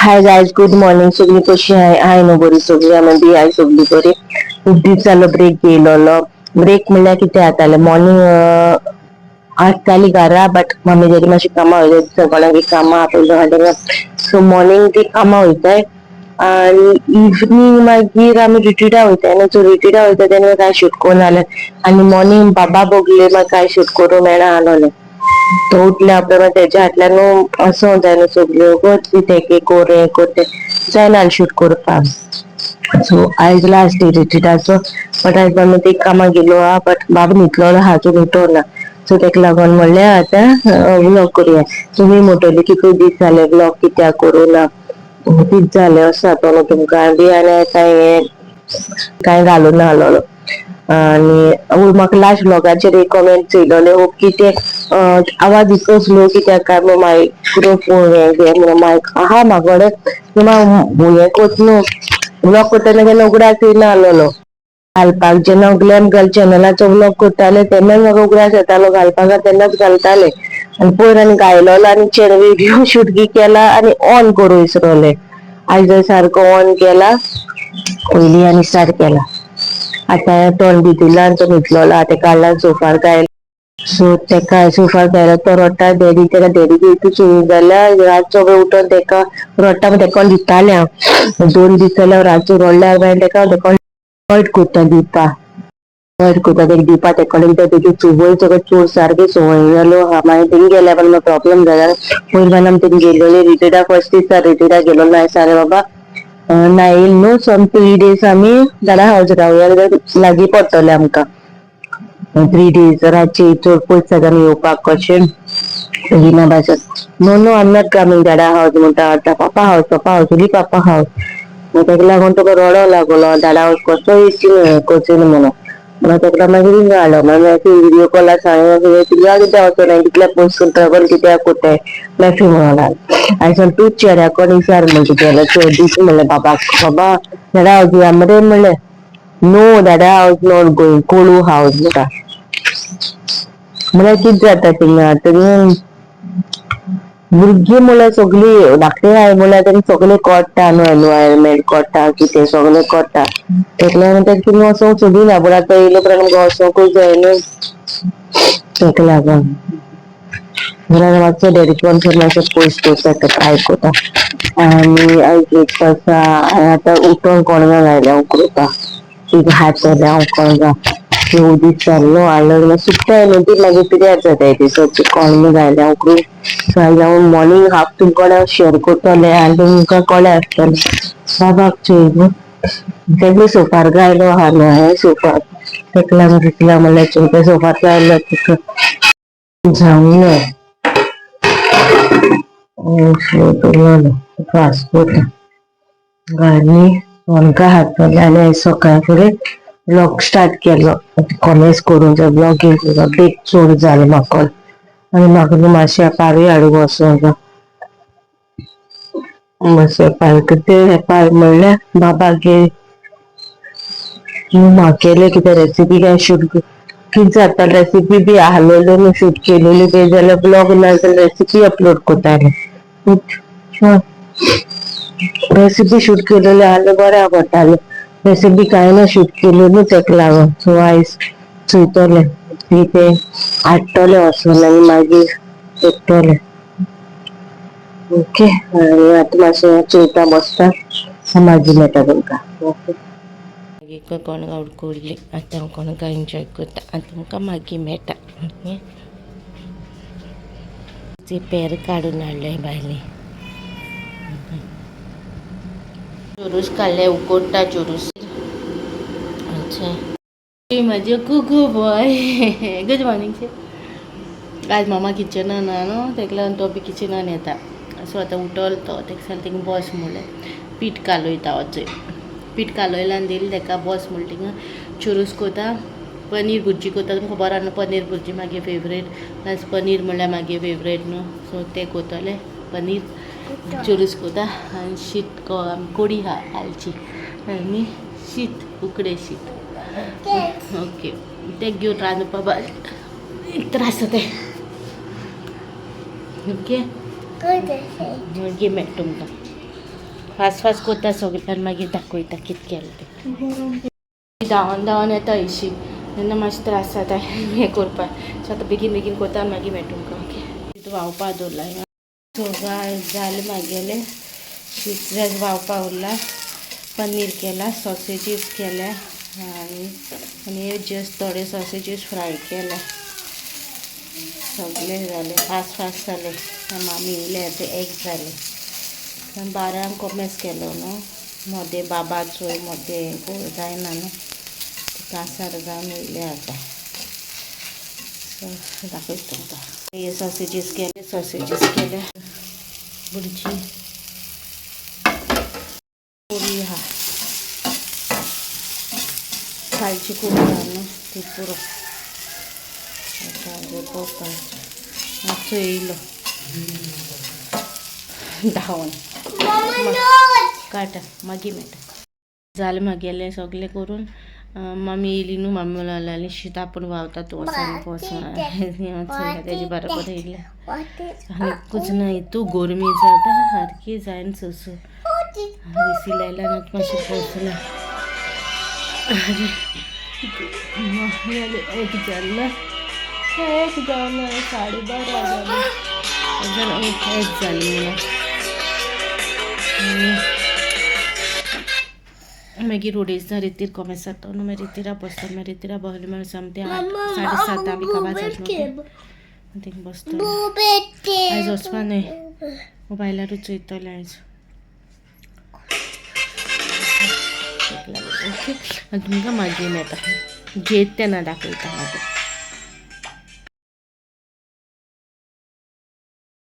Hi guys, good morning. सगळी कशी आहे? हाय न्हू बरी सगळी? आमी बी हाय सगळी बरी. खूब दीस जालो ब्रेक घेयलेलो. ब्रेक म्हणल्यार कितें जातालें, मॉर्निंग आसताली घरा, बट मम्मी डॅडी मातशी कामां वयताय, सगळ्यांक कामां आपयलो. सो मॉर्निंग ती कामां वयताय आनी इवनींग मागीर आमी रिट्रीटा वयताय न्हू. सो रिट्रीटा वयता तेन्ना कांय शूट करूं जालें आनी मॉर्निंग बाबा बगले मागीर कांय शूट करूं मेळना आसलोलें. तो उठल्या उपरांत तेज्या फाटल्यान न्हू असो जाय न्हू, सगल्यो कर तें कर, हें कर, तें जायना शूट करपाक. सो आयज लास्ट डे रिट्रीटाचो, बट आयज मम्मी ते कामाक गेलो आहा, बट बाबा न्हिदलोलो आहा, अजून उठोना. ना सो तेका लागून म्हणलें आतां व्लॉग करुया. तुमी म्हणटली की खूब दीस जाले व्लॉग कित्याक करूं ना. दीस जाले अशें जाता न्हू तुमकां बी. आनी कांय हें कांय घालून नाहलोलो. आनी म्हाका लास्ट व्लॉगाचेर एक कमेंट चोयलोले, होप की ते आवाज इतलो स्लो कित्याक काय म्हणून. मायक्रोफोन हें घे म्हणून, मायक आहा म्हाकोडे, हें कोत न्हू. व्लॉग करतना केन्ना उगडास येयना आसलोलो घालपाक. जेन्ना ग्लॅम गर्ल चॅनलाचो व्लॉग करताले तेन्नाच म्हाका उगडास येतालो घालपाक, तेन्नाच घालताले. आनी पयर आनी घायलोलो आनी चॅनल व्हिडिओ शूट बी केला आनी ऑन करूं विसरले. आयज सारको ऑन केला पयली आनी स्टार्ट केला. आतां तोंड बी धुला आनी तो न्हिदलोलो आहा, तेका हाडला सोफार घायला. सो तेका सोफार घायला, तो रडटा. डॅडी तेका डॅडी घेयतूच जाल्यार रातचो बी उठोन तेका रडटा, मागीर तेका दितालें हांव. 2 दीस जाल्यार रातचो रडल्यार मागीर तेका तेका अवॉयड करता दिवपा, अवॉयड करता तेका दिवपा. तेका कित्याक तेजी संवय सगळें चोर सारकी संवय जालो आहा. मागीर थिंग गेल्यार पण प्रॉब्लम जाला. पयर मागीर आमी थिंग गेलोली रिट्रीटा, फर्स्ट दिसा रिट्रीटा गेलो ना सारे बाबा ना येयल न्हू. सो आमी 3 डेज आमी दादा हावज रावया कित्याक लागीं पडटलें आमकां. 3 डेज रातचे चड पयस जाता येवपाक कशें हिना भाशेन. "No, no, I am not coming Dada house," म्हणटा आतां. "पापा हावज, पापा हावज, ओनली पापा हावज." मागीर तेका लागून तुका रडो लागलो, दादा हावज कसो येयची न्हू, करची न्हू म्हणून. मागीर तेका मागीर हिंगा हाडलो. मागीर व्हिडियो कॉलार सांगलें, तुज्या कित्याक वचोना, कितल्या पयस ट्रॅवल कित्याक कोत्ताय मागीर म्हणून लागलो. आनी सांग तूं चेड्या कोण विचार म्हणटा गेलो चड दीस म्हणलें बाबाक, "बाबा, दादा हावज या मरे." म्हणलें, "No, Dada house not going, Kolu house." म्हणटा. म्हळ्यार कितें जाता थिंगा तरी भुरगीं म्हणल्यार सगळीं धाकटी आहाय म्हणल्यार तेंका सगळें कळटा न्हू, एनवायरमेंट कळटा, कितें सगळें कळटा. तेका लागून तेका थिंगा वचोंक सोदिना. पूण आतां येयले उपरांत आमकां वचोंकूच जाय न्हू, तेका लागून. म्हणल्यार मातसो डॅडी कोण मातसो पयस दवरता, ट्राय करता. आनी आयज ब्रेकफास्ट आतां उठोन कोणगां घायल्या उकडुपा, तीं हातल्या हांव कोणगां. णव दीस जालो हाडलो, सुकताय न्हू ती, मागीर पिड्यार जाताय ती. सो कोणगां घायल्या उकडून. सो आयज हांव मॉर्निंग हाफ तुमकां शेअर करतलें आनी तुमकां कळ्ळें आसतलें. बाबाक चोय न्हू, तेका सोफार घायलो आहा न्हू, हें सोफार तेका लागून तितल्या म्हणल्यार चोय सोफार घायलो तुका जावं न्हू फास्ट कोता आनी कोणका हाडटलें. आनी आयज सकाळ फुडें व्लॉग स्टार्ट केलो, कॉमेंट्स करूंक जाय. व्लॉगींग ब्रेक चड जालो म्हाका आनी म्हाका न्हू मातशें पारूय हाडूंक वचोंक जाय. मातशें पार कितें पार म्हणल्यार बाबागे म्हागेले कितें रेसिपी काय शूट कितें जाता, रेसिपी बी आहलेल्यो न्हू, शूट केलेली बी जाल्यार ब्लॉग ना जाल्यार रेसिपी अपलोड करतालें. रेसिपी शूट केलेले आहले बऱ्या पडटालें. रेसिपी कांय ना शूट केल्यो न्हू तेका लागून. सो आयज चोयतलें कितें हाडटलें वचोन आनी मागीर करतलें. ओके, आनी आतां मातशें चोयता बसता, मागीर मेळटा तुमकां. ओके, मागीर कोणगां उडकुडली. आतां हांव कोणगां एन्जॉय करता आनी तुमकां मागीर मेळटा. ओके, ते पेर काडून हाडले बायले. चुरूस काडले, उकडटा चुरूस. अच्छा, म्हज्यो कुकू बॉय, गुड मॉर्निंग. आज मामा किचनान आहा न्हू, तेका लागून तो बी किचनान येता. सो आतां उठल तो, तेका सांगलें थिंगा बस म्हणलें, पीठ कालयता वचय. पीठ कालयलां आनी दिलें तेका, बस म्हणलें थिंगा. चुरूस कोता, पनीर भुर्जी कोता. तुमकां खबर आहा न्हू, पनीर भुर्जी मागे फेवरेट. प्लस पनीर म्हणल्यार मागे फेवरेट न्हू. सो तें कोतलें, पनीर चुरूस कोता आनी शीत कोडी आहा कालची आनी शीत, उकडे शीत. ओके, तें घेवन रांदपा त्रास जाता. ओके, मागीर मेळटा तुमकां. फास्ट फास्ट करता सगळें आनी मागीर दाखयता कितें केलें तें. धांवन धांवन येता हरशीं तेन्ना मातशें त्रास जाता हें करपाक. सो आतां बेगीन बेगीन करता आनी मागीर मेळटा तुमकां. ओके, तितू व्हांवपा दवरला. सो जालें मागेलें शीत व्हांवपा उरला. पनीर केला, सॉसेजीस केल्या आनी आनी जस्ट थोडे सॉसेजीस फ्राय केल्या. सगळें जालें, फास्ट फास्ट जालें. मामी येयले ते एक जालें. 12ंक कोमेस केलो न्हू, मदें बाबा चोय मदें जायना न्हू, कासार जावन येयले आतां. सो दाखयता तुमकां. हे सॉसेजीस केले, सॉसेजीस केले, बुर्जी कोबी आहा, कालची कोबी आहा न्हू ती पुरो. आतां पळोवपाक मातसो येयलो धांवन काडटा, मागीर मेळटा. जालें मागेलें सगळें करून. मामी येयली न्हू, मामी म्हणूंक लागली शीत आपूण व्हांवता, तूं वचोन वचोन. तेजे बरोबर येयलें आनी कुछ ना. इतू गरमी जाता सारकी जायन सोंसू. एसी लायला ना, मातशें बसलां. एक जालें, एक जालें, 12:30 जालें, एक जालें म्हणून. मागीर रोडेज रितीर कोमेस जाता न्हू, मागीर रितीरा बसता. मागीर रितीरा बसले म्हळ्यार सामकें 8, 7:30 बी काबार जाता. थिंग बसतलें. आयज वचपा न्हय, मोबायलारूच चोयतलें आयज. ओके, आनी तुमकां मागीर मेळटा, जेयता तेन्ना दाखयता मागीर.